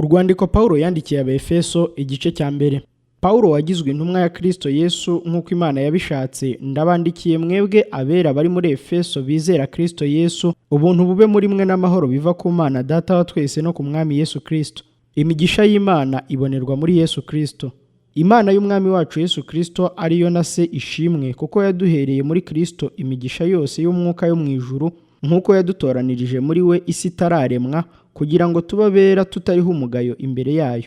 Urwandiko Pawulo yandikiye Abefeso, igice cya mbere. Pawulo wagizwe intumwa ya Kristo Yesu nk'uko Imana yabishatse, ndabandikiye mwebwe abera bari muri Efeso bizera Kristo Yesu, ubuntu bube muri mwe n'amahoro biva ku Mana Data wa twese no ku Mwami Yesu Kristo. Imigisha y'Imana ibonerwa muri Yesu Kristo. Imana y'Umwami wacu Yesu Kristo ariyo na Se ishimwe, kuko yaduhereye muri Kristo imigisha yose y'umwuka yo mu ijuru, nk'uko yadutoranirije muri we isi itararemwa, kugira ngo tube abera tutariho umugayo imbere yayo.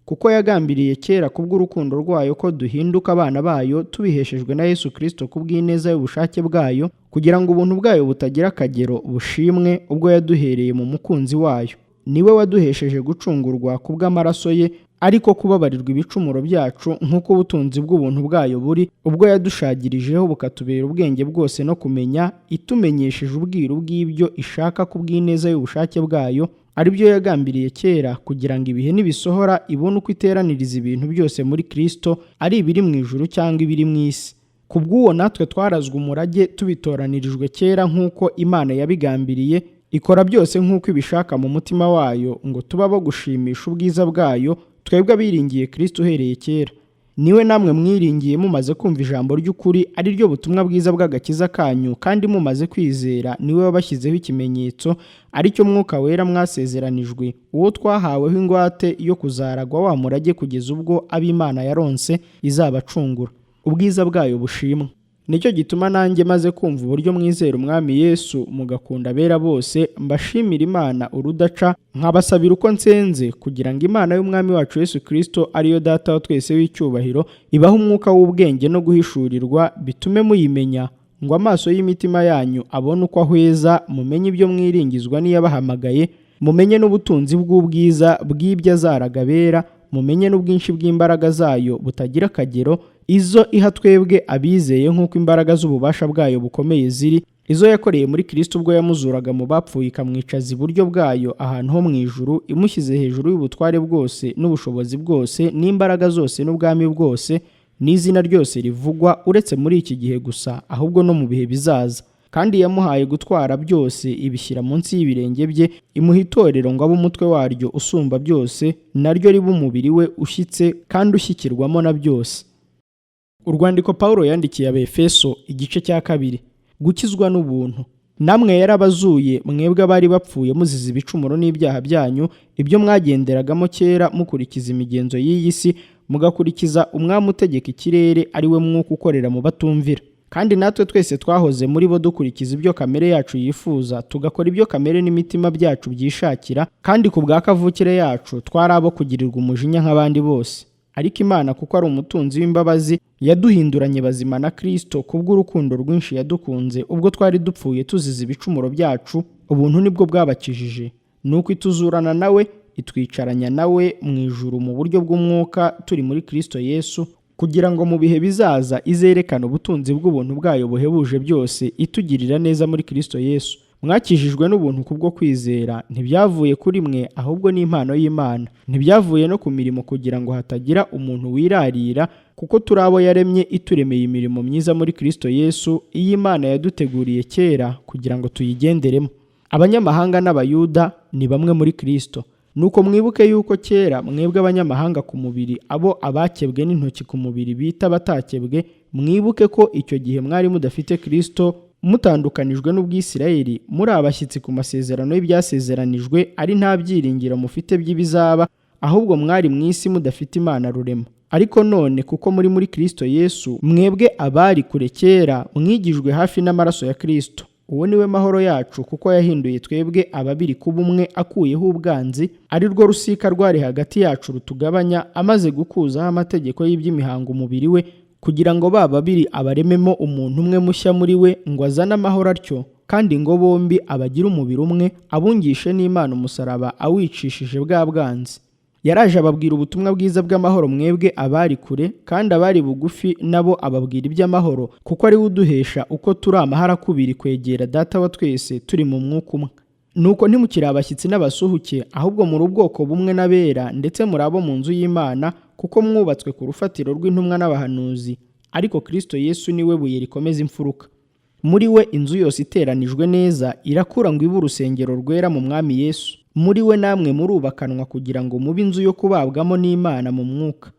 Kuko yagambiriye kera kubw'urukundo rwayo ko duhinduka abana bayo tubiheshejwe na Yesu Kristo kubw'ineza y'ubushake bwayo, kugira ngo ubuntu bwayo butagira akagero bushimwe ubwo yaduhereye mu mukunzi wayo. Niwe waduhesheje gucungurwa kubw'amaraso ye, ariko kubabarirwa ibicumuro byacu nk'uko ubutunzi bw'ubuntu bwayo buri, ubwo yadushagirijeho bukatubera ubwenge bwose no kumenya, itumenyesheje ubwiru bw'ibyo ishaka kubw'ineza y'ubushake bwayo, aribyo yagambiriye kera, kugira ngo ibihe nibisohora ibone uko iteraniriza ibintu byose muri Kristo, ari ibiri mu ijuru cyangwa ibiri mu isi. Ku bw'uwo natwe twarazwe umurage tubitoranirijwe kera nk'uko Imana yabigambiriye, ikora byose nk'uko ibishaka mu mutima wayo, ngo tuba abo gushimisha ubwiza bwayo, twebwe abiringiye Kristo uhereye kera. Niwe namwe mwiringiye mumaze kumva ijambo ry'ukuri, ari ryo butumwa bwiza bw'agakiza kanyu, kandi mumaze kwizera niwe wabashyizeho ikimenyetso, ari cyo Mwuka Wera mwasezeranijwe, uwo twahaweho ingwate yo kuzaragwa wa murage kugeza ubwo ab'Imana yaronse izabacungura. Ubwiza bwayo bushimwe. Nicyo gituma nanjye maze kumva uburyo mwizera Umwami Yesu mugakunda abera bose, mbashimira Imana urudaca, nkabasabira uko nsenze, kugira ngo Imana y'Umwami wacu Yesu Kristo, ariyo Data wa twese w'icyubahiro, ibahe umwuka w'ubwenge no guhishurirwa, bitume muyimenya, ngo amaso y'imitima yanyu abone uko ahweza, mumenye ibyo mwiringizwa n'iyabahamagaye, mumenye n'ubutunzi bw'ubwiza bw'ibyo azaraga abera, mumenye n'ubwinshi bw'imbaraga zayo butagira akagero, izo iha twebwe abizeye nk'uko imbaraga z'ububasha bwayo bukomeye ziri, izo yakoreye muri Kristo ubwo yamuzuraga mu bapfuye ikamwicaza iburyo bwayo ahantu ho mu ijuru, imushyize hejuru y'ubutware bwose n'ubushobozi bwose n'imbaraga zose n'ubwami bwose n'izina ryose rivugwa, uretse muri iki gihe gusa, ahubwo no mu bihe bizaza. Kandi yamuhaye gutwara byose, ibishyira munsi y'ibirenge bye, imuha itorero ngo abe umutwe waryo usumba byose, naryo ribe umubiri we ushyitse kandi ushyikirwamo na byose. Urwandiko Pawulo yandikiye Abefeso, igice cya kabiri. Gukizwa n'ubuntu. Namwe yarabazuye mwebwe abari bapfuye muzize ibicumuro n'ibyaha byanyu, ibyo mwagenderagamo kera mukurikiza imigenzo y'iyi si, mugakurikiza umwami utegeka ikirere, ari we mwuka ukorera mu batumvira. Kandi natwe twese twahoze muri bo dukurikiza ibyo kamere yacu yifuza, tugakora ibyo kamere n'imitima byacu byishakira, kandi ku bwa kavukire yacu twari abo kugirirwa umujinya nk'abandi bose. Ariko Imana, kuko ari umutunzi w'imbabazi, yaduhinduranye bazima na Kristo kubw'urukundo rwinshi yadukunze, ubwo twari dupfuye tuzize ibicumuro byacu, ubuntu nibwo bwabakijije. Nuko ituzurana nawe, itwicaranya nawe mu ijuru mu buryo bw'umwuka turi muri Kristo Yesu, kugira ngo mu bihe bizaza izerekane ubutunzi bw'ubuntu bwayo buhebuje byose, itugirira neza muri Kristo Yesu. Mwakijijwe n'ubuntu kubwo kwizera, ntibyavuye kuri mwe, ahubwo ni impano y'Imana. Ntibyavuye no ku mirimo, kugira ngo hatagira umuntu wirarira, kuko turi abo yaremye, ituremeye imirimo myiza muri Kristo Yesu, iyi Imana yaduteguriye kera kugira ngo tuyigenderemo. Abanyamahanga n'Abayuda ni bamwe muri Kristo. Nuko mwibuke yuko kera mwebwe abanyamahanga ku mubiri, abo abakebwe n'intoki ku mubiri bita abatakebwe, mwibuke ko icyo gihe mwari mudafite Kristo, mutandukanijwe n'ubwisirayeli, muri abashyitsi ku masezerano y'ibyasezeranijwe, ari nta byiringiro mufite by'ibizaba, ahubwo mwari mu isi mudafite Imana rurema. Ariko none kuko muri muri Kristo Yesu, mwebwe abari kure kera mwigijwe hafi n'amaraso ya Kristo. Uwo ni we mahoro yacu, kuko yahinduye twebwe ababiri kuba umwe, akuyeho ubwanzi, ari rwo rusika rwari hagati yacu rutugabanya, amaze gukuzaho amategeko y'iby'imihango umubiri we, kugira ngo ba babiri abarememo umuntu umwe mushya muri we, ngo azane amahoro atyo, kandi ngo bombi abagire umubiri umwe, abungishe n'Imana umusaraba awicishije bwa bwanzi. Yaraje ababwira ubutumwa bwiza bw'amahoro mwebwe abari kure, kandi abari bugufi nabo ababwira iby'amahoro, kuko ari we uduhesha uko turi amaharakubiri kwegera Data wa twese turi mu mwuka umwe. Nuko ntimukiri abashyitsi n'abasuhuke, ahubwo muri ubwoko bumwe n'abera, ndetse muri abo mu nzu y'Imana, kuko mwubatswe ku rufatiro rw'intumwa n'abahanuzi, ariko Kristo Yesu ni we buye rikomeza imfuruka. Muri we inzu yose iteranijwe neza irakura ngo ibe urusengero rwera mu Mwami Yesu. Muri we namwe murubakanwa kugira ngo mube inzu yo kubabwamo n'Imana mu mwuka.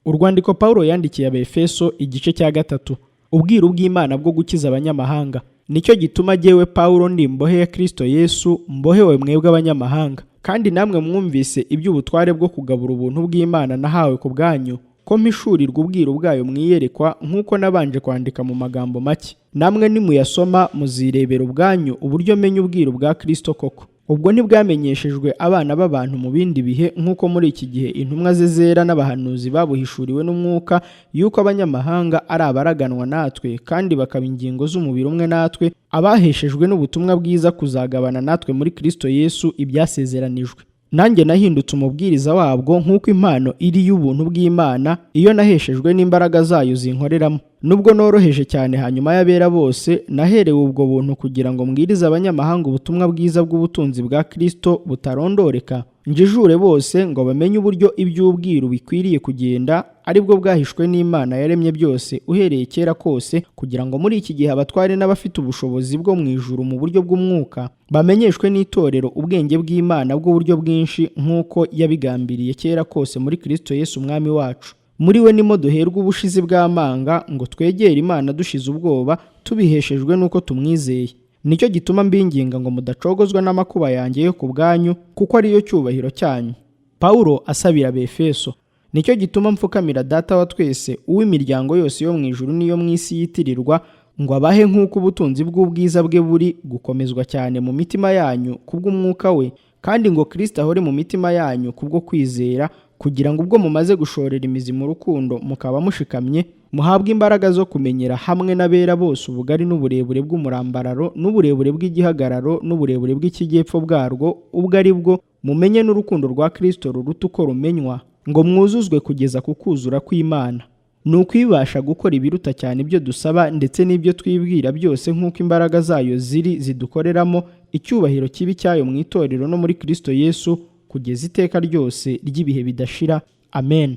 Urwandiko Pawulo yandikiye Abefeso igice cya 3. Ubwiru bw'Imana bwo gukiza abanyamahanga. Nicyo gituma jyewe Pawulo ndi imbohe ya Kristo Yesu, mbohewe mwebwe abanyamahanga. Kandi namwe mwumvise iby'ubutware bwo kugabura ubuntu bw'Imana nahawe ku bwanyu, ko mpishurirwa ubwiru bwayo mwiyerekwa, nk'uko nabanje kwandika mu magambo make. Namwe nimuyasoma muzirebera ubwanyu uburyo menya ubwiru bwa Kristo koko. Ubwo ntibwamenyeshejwe abana b'abantu mu bindi bihe, nk'uko muri iki gihe intumwa ze zera n'abahanuzi babuhishuriwe n'umwuka, yuko abanyamahanga ari abaraganwa natwe kandi bakaba ingingo z'umubiri umwe natwe, abaheshejwe n'ubutumwa bwiza kuzagabana natwe muri Kristo Yesu ibyasezeranijwe. Nanjye nahindutse umubwiriza wabwo nk'uko impano iri y'ubuntu bw'Imana, iyo naheshejwe n'imbaraga zayo zinkoreramo. Nubwo noroheje cyane hanyuma y'abera bose, naherewe ubwo buntu kugira ngo mbwirize abanyamahanga ubutumwa bwiza bw'ubutunzi bwa Kristo butarondoreka, njijure bose ngo bamenye uburyo iby'ubwiru bikwiriye kugenda, aribwo bwahishwe n'Imana yaremye byose uhereye kera kose, kugira ngo muri iki gihe abatware n'abafite ubushobozi bwo mu ijuru mu buryo bw'umwuka bamenyeshwe n'itorero ubwenge bw'Imana bw'uburyo bwinshi, nk'uko yabigambiriye kera kose muri Kristo Yesu Umwami wacu. Muri we nimo duherwa ubushizi bw'amanga ngo twegere Imana dushize ubwoba, tubiheshejwe n'uko tumwizeye. Nicyo gituma mbinginga ngo mudacogozwa n'amakuba yanjye yo ku bwanyu, kuko ariyo cyubahiro cyanyu. Pawulo asabira Abefeso. Nicyo gituma mfukamira Data wa twese, uw'imiryango yose yo mu ijuru n'iyo mu isi yitirirwa, ngo abahe nk'uko ubutunzi bw'ubwiza bwe buri gukomezwa cyane mu mitima yanyu kubw'umwuka we, kandi ngo Kristo ahore mu mitima yanyu kubwo kwizera, kugira ngo ubwo mumaze gushorera imizi mu rukundo mukaba mushikamye, muhabwe imbaraga zo kumenyera hamwe n'abera bose ubugari n'uburebure bw'umurambararo n'uburebure bw'igihagararo n'uburebure bw'ikijyepfo bwarwo ubwo ari bwo, mumenye n'urukundo rwa Kristo ruruta uko rumenywa, ngo mwuzuzwe kugeza ku kuzura kw'Imana. Ni ukwibasha gukora ibiruta cyane ibyo dusaba ndetse n'ibyo twibwira byose, nk'uko imbaraga zayo ziri zidukoreramo, icyubahiro kibi cyayo mu itorero no muri Kristo Yesu kugeza iteka ryose ry'ibihe bidashira. Amen.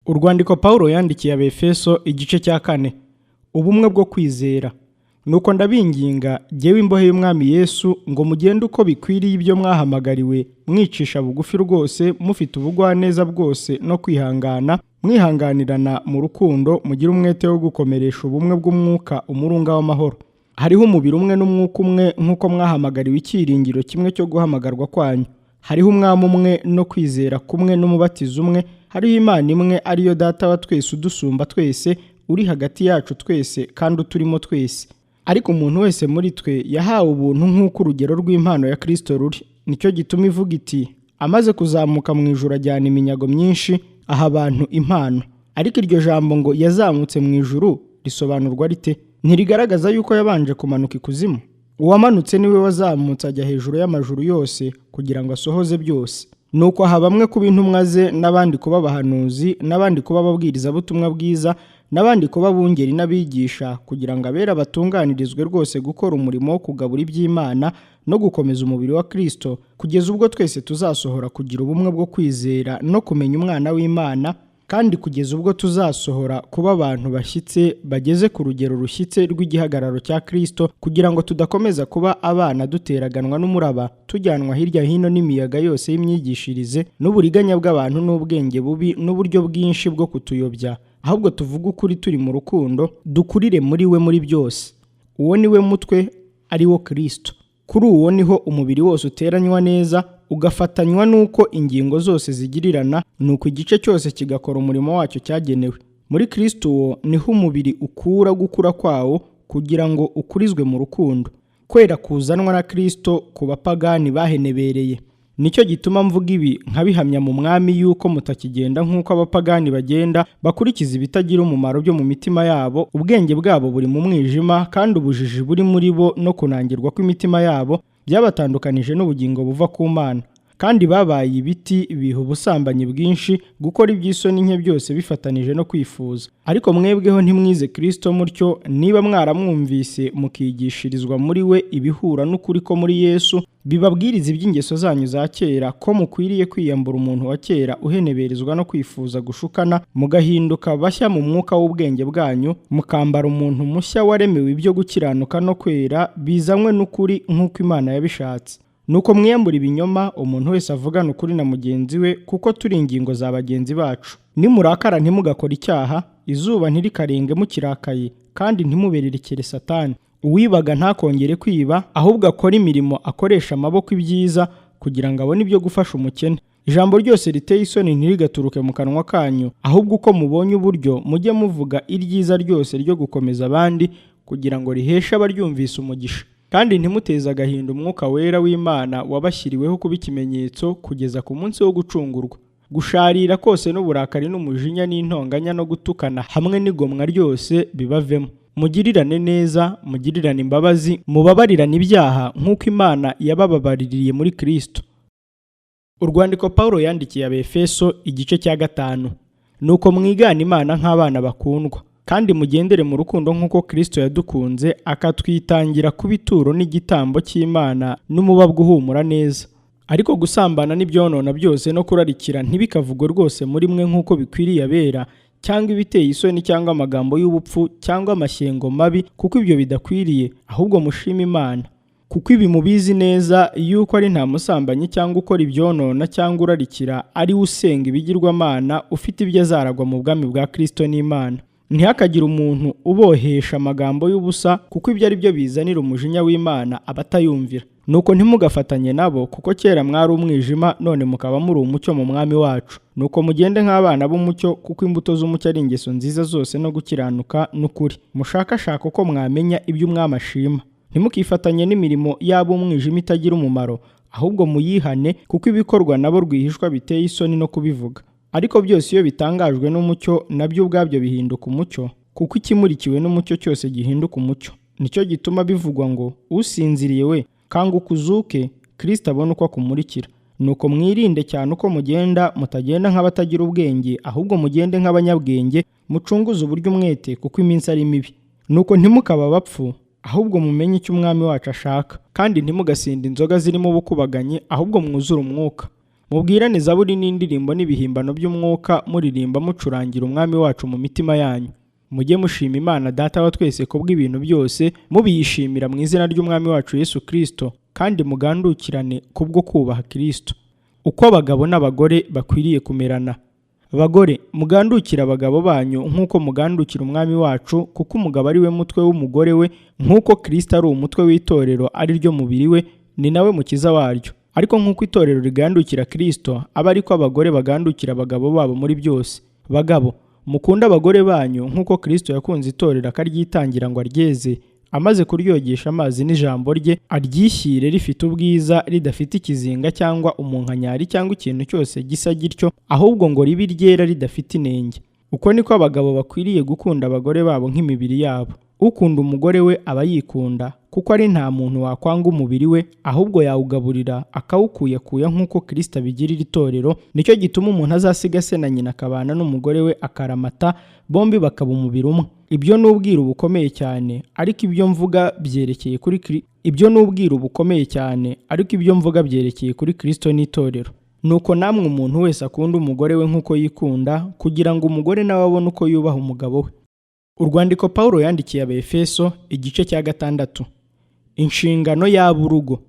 Urwandiko Pawulo yandikiye Abefeso igice cya 4. Ubumwe bwo kwizera. Nuko ndabinginga jyewe imbohe y'Umwami Yesu ngo mugende uko bikwiriye ibyo mwahamagariwe, mwicisha bugufi rwose, mufite ubugwaneza bwose no kwihangana, mwihanganirana mu rukundo, mugire umwete wo gukomeresha ubumwe bw'umwuka umurunga w'amahoro. Hariho umubiri umwe n'umwuka umwe, nk'uko mwahamagariwe icyiringiro kimwe cyo guhamagarwa kwanyu. Hariho umwami umwe no kwizera kumwe n'umubatizo umwe, hariho Imana imwe ariyo Data wa twese udusumba twese, uri hagati yacu twese kandi uturimo twese. Ariko umuntu wese muri twe yahawe ubuntu nk'uko urugero rw'impano ya Kristo ruri. Nicyo gituma ivuga iti, amaze kuzamuka mu ijuru ajyana iminyago myinshi, aha abantu impano. Ariko iryo jambo ngo yazamutse mu ijuru risobanurwa rite? Ntirigaragaza yuko yabanje kumanuka ikuzimu? Uwamanutse niwe wazamutse ajya hejuru y'amajuru yose kugira ngo asohoze byose. Nuko aha bamwe kuba intumwa ze, n'abandi kuba abahanuzi, n'abandi kuba ababwirizabutumwa bwiza, n'abandi kuba abungeri n'abigisha, kugira ngo abera batunganirizwe rwose gukora umurimo wo kugabura iby'Imana no gukomeza umubiri wa Kristo, kugeza ubwo twese tuzasohora kugira ubumwe bwo kwizera no kumenya Umwana w'Imana, kandi kugeza ubwo tuzasohora kuba abantu bashyitse bageze ku rugero rushyitse rw'igihagararo cya Kristo, kugira ngo tudakomeza kuba abana duteraganwa n'umuraba, tujyanwa hirya hino n'imiyaga yose y'imyigishirize n'uburiganya bw'abantu n'ubwenge bubi n'uburyo bwinshi bwo kutuyobya, ahubwo tuvuge ukuri turi mu rukundo, dukurire muri we muri byose. Uwo ni we mutwe, ari wo Kristo. Kuri uwo niho umubiri wose uteranywa neza, ugafatanywa n'uko ingingo zose zigirirana, nuko igice cyose kigakora umurimo wacyo cyagenewe. Muri Kristo uwo niho umubiri ukura gukura kwawo, kugira ngo ukurizwe mu rukundo. Kwera kuzanwa na Kristo ku bapagani bahenebereye. Nicyo gituma mvuga ibi nkabihamya mu Mwami, yuko mutakigenda nk'uko abapagani bagenda, bakurikiza ibitagira umumaro byo mu mitima yabo. Ubwenge bwabo buri mu mwijima, kandi ubujiji buri muri bo no kunangirwa kw'imitima yabo byabatandukanije n'ubugingo buva ku Mana. Kandi babaye ibiti biha ubusambanyi bwinshi, gukora iby'isoni nke byose bifatanije no kwifuza. Ariko mwebweho ntimwize Kristo mutyo, niba mwaramwumvise mukigishirizwa muri we ibihura n'ukuri ko muri Yesu, bibabwiriza iby'ingeso zanyu za kera, ko mukwiriye kwiyambura umuntu wa kera uheneberezwa no kwifuza gushukana, mugahinduka bashya mu mwuka w'ubwenge bwanyu, mukambara umuntu mushya waremewe ibyo gukiranuka no kwera bizanywe n'ukuri nk'uko Imana yabishatse. Nuko mwiyambura ibinyoma, umuntu wese avugana ukuri na mugenzi we, kuko turi ingingo za bagenzi bacu. Nimurakara ntimugakore icyaha, izuba ntirikarenge mukirakaye, kandi ntimubererekere Satani. Uwibaga ntakongere kwiba, ahubwo akore imirimo akoresha amaboko ibyiza, kugira ngo abone ibyo gufasha umukene. Ijambo ryose riteye isoni ntirigaturuke mu kanwa kanyu, ahubwo uko mubonye uburyo mujye muvuga iryiza ryose ryo gukomeza abandi, kugira ngo riheshe abaryumvise umugisha. Kandi ntimuteze agahinda Umwuka Wera w'Imana wabashyiriweho kuba ikimenyetso kugeza ku munsi wo gucungurwa. Gusharira kose n'uburakari n'umujinya n'intonganya no gutukana hamwe n'igomwa ryose bibavemo. Mugirirane neza, mugirirane imbabazi, mubabarirane ibyaha nk'uko Imana yabababaririye muri Kristo. Urwandiko Paulo yandikiye Abefeso igice cya 5. Nuko mwigana Imana nk'abana bakundwa, kandi mugendere mu rukundo nk'uko Kristo yadukunze akatwitangira kuba ituro n'igitambo cy'Imana n'umubabwa uhumura neza. Ariko gusambana n'ibyonona byose no kurarikira ntibikavugwe rwose muri mwe nk'uko bikwiriye abera, cyangwa ibiteye isoni cyangwa amagambo y'ubupfu cyangwa amashyengo mabi, kuko ibyo bidakwiriye, ahubwo mushime Imana. Kuko ibi mubizi neza yuko ari nta musambanyi cyangwa ukora ibyonona cyangwa urarikira ari usenga ibigirwamana ufite ibyo azaragwa mu bwami bwa Kristo n'Imana. Ntihakagire umuntu ubohesha amagambo y'ubusa, kuko ibyo ari byo bizanira umujinya w'Imana abatayumvira. Nuko ntimugafatanye nabo, kuko kera mwari umwijima none mukaba muri umucyo mu mwami wacu. Nuko mugende nk'abana b'umucyo, kuko imbuto z'umucyo ari ingeso nziza zose no gukiranuka n'ukuri. Mushakashaka uko mwamenya ibyo umwami ashima. Ntimukifatanye n'imirimo y'ab'umwijima itagira umumaro, ahubwo muyihane, kuko ibikorwa nabo rwihishwa biteye isoni no kubivuga. Ariko byose iyo bitangajwe n'umucyo, nabyo ubwabyo bihinduka umucyo, kuko ikimurikiwe n'umucyo cyose gihinduka umucyo. Nicyo gituma bivugwa ngo usinziriye we, kanguka uzuke, Kristo abone uko akumurikira. Nuko mwirinde cyane uko mugenda, mutagenda nk'abatagira ubwenge, ahubwo mugende nk'abanyabwenge, mucunguze uburyo umwete, kuko iminsi ari mibi. Nuko ntimukaba abapfu, ahubwo mumenye icyo umwami wacu ashaka. Kandi ntimugasinde inzoga zirimo ubukubaganyi, ahubwo mwuzure umwuka. Mubwirane zaburi n'indirimbo n'ibihimbano by'umwuka, muririmba mucurangira umwami wacu mu mitima yanyu. Mujye mushima Imana Data wa twese kubw'ibintu byose, mubiyishimira mu izina ry'umwami wacu Yesu Kristo, kandi mugandukirane kubwo kubaha Kristo. Uko abagabo n'abagore bakwiriye kumerana. Bagore, mugandukira abagabo banyu nk'uko mugandukira umwami wacu, kuko umugabo ari we mutwe w'umugore we, nk'uko Kristo ari umutwe w'itorero ari ryo mubiri we, ni nawe mukiza waryo. Ariko nk'uko itorero rigandukira Kristo, aba ariko abagore bagandukira abagabo babo muri byose. Bagabo, mukunde abagore banyu nk'uko Kristo yakunze itorero akaryitangira ngo aryeze, amaze kuryogesha amazi n'ijambo rye, aryishyire rifite ubwiza, ridafite ikizinga cyangwa umunkanyari cyangwa ikintu cyose gisa gityo, ahubwo ngo ribe iryera ridafite inenge. Uko niko abagabo bakwiriye gukunda abagore babo nk'imibiri yabo. Ukunda umugore we aba yikunda, kuko ari nta muntu wakwanga umubiri we, ahubwo yawugaburira akawukuyakuya nk'uko Kristo abigirira itorero. Nicyo gituma umuntu azasiga se na nyina akabana n'umugore we akaramata, bombi bakaba umubiri umwe. Ibyo ni ubwiru bukomeye cyane, ariko ibyo mvuga byerekeye kuri ibyo ni ubwiru bukomeye cyane, ariko ibyo mvuga byerekeye kuri Kristo n'itorero. Nuko namwe umuntu wese akunda umugore we nk'uko yikunda, kugira ngo umugore nawe abone uko yubaha umugabo we. Urwandiko Paulo yandikiye Abefeso igice cya 6. Inshingano y'ab'urugo.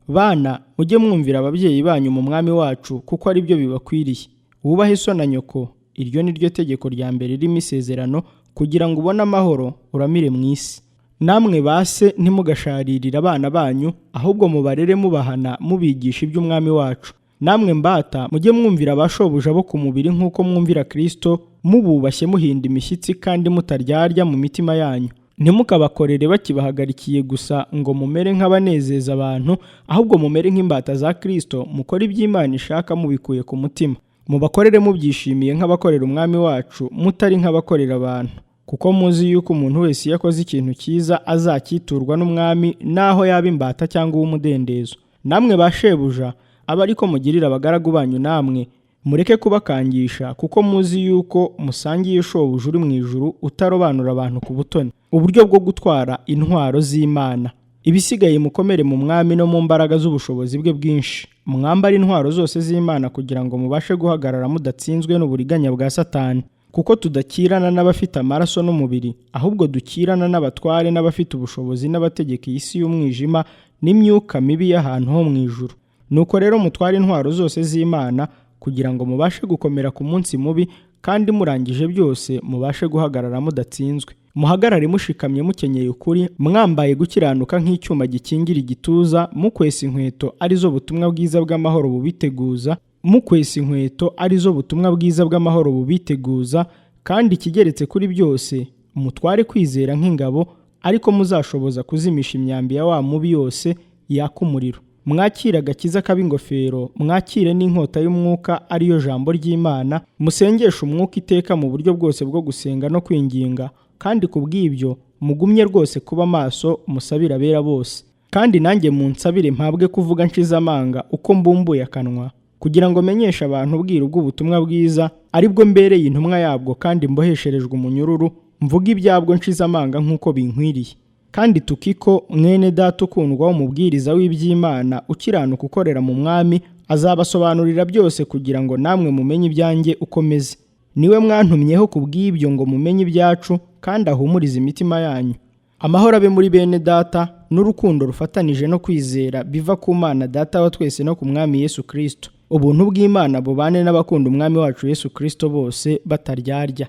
Bana, mujye mwumvira ababyeyi banyu mu mwami wacu, kuko ari byo bibakwiriye. Wubahe so na nyoko, iryo ni ryo tegeko rya mbere ririmo isezerano, kugira ngo ubone amahoro uramire mu isi. Namwe base ntimugasharirire abana banyu, ahubwo mubarere mubahana mubigisha iby'umwami wacu. Namwe mbata, mujye mwumvira abashobuja bo ku mubiri nk'uko mwumvira Kristo, mububashye muhinda imishyitsi kandi mutaryarya mu mitima yanyu. Ntimukabakorere bakibahagarikiye gusa ngo mumere nk'abanezeza abantu, ahubwo mumere nk'imbata za Kristo, mukore iby'Imana ishaka mubikuye ku mutima. Mubakorere mubyishimiye nk'abakorera umwami wacu, mutari nk'abakorera abantu. Kuko muzi yuko umuntu wese iyo akoze ikintu cyiza azakiturwa n'umwami, naho yaba imbata cyangwa uw'umudendezo. Namwe ba shebuja, abe ariko mugirira abagaragu banyu namwe, mureke kubakangisha, kuko muzi yuko musangiye shobuja uri mu ijuru, utarobanura abantu ku butoni. Uburyo bwo gutwara intwaro z'Imana. Ibisigaye mukomere mu mwami no mu mbaraga z'ubushobozi bwe bwinshi. Mwambare intwaro zose z'Imana kugira ngo mubashe guhagarara mudatsinzwe n'uburiganya bwa Satani. Kuko tudakirana n'abafite amaraso n'umubiri, ahubwo dukirana n'abatware n'abafite ubushobozi n'abategeka iyi si y'umwijima n'imyuka mibi y'ahantu ho mu ijuru. Nuko rero mutware intwaro zose z'Imana kugira ngo mubashe gukomera ku munsi mubi, kandi murangije byose mubashe guhagarara mudatsinzwe. Muhagarare mushikamye mukenyeye ukuri, mwambaye gukiranuka nk'icyuma gikingira igituza, mukwesa inkweto arizo butumwa bwiza bw'amahoro bubiteguza, mukwesa inkweto arizo butumwa bwiza bw'amahoro bubiteguza, kandi ikigeretse kuri byose mutware kwizera nk'ingabo, ariko muzashoboza kuzimisha imyambi ya wa mubi yose yaka umuriro. Mwakire agakiza k'ab'ingofero, mwakire n'inkota y'umwuka ariyo jambo ry'Imana, musengeshe umwuka iteka mu buryo bwose bwo gusenga no kwinginga, kandi ku bw'ibyo mugumye rwose kuba maso musabire abera bose. Kandi nanjye munsabire mpabwe kuvuga nshize amanga uko mbumbuye akanwa, kugira ngo menyeshe abantu ubwiru bw'ubutumwa bwiza, aribwo mbereye intumwa yabwo kandi mbohesherejwe umunyururu, mvuge ibyabwo nshize amanga nk'uko binkwiriye. Kandi Tukiko mwene data ukundwa w'umubwiriza w'iby'Imana ukiranuka ukorera mu Mwami, azabasobanurira byose kugira ngo namwe mumenye ibyanjye uko meze. Niwe mwantumyeho ku bw'ibyo ngo mumenye ibyacu, kandi ahumurize imitima yanyu. Amahoro abe muri bene data n'urukundo rufatanije no kwizera biva ku Mana Data wa twese no ku Mwami Yesu Kristo. Ubuntu bw'Imana bubane n'abakunda Umwami wacu Yesu Kristo bose bataryarya.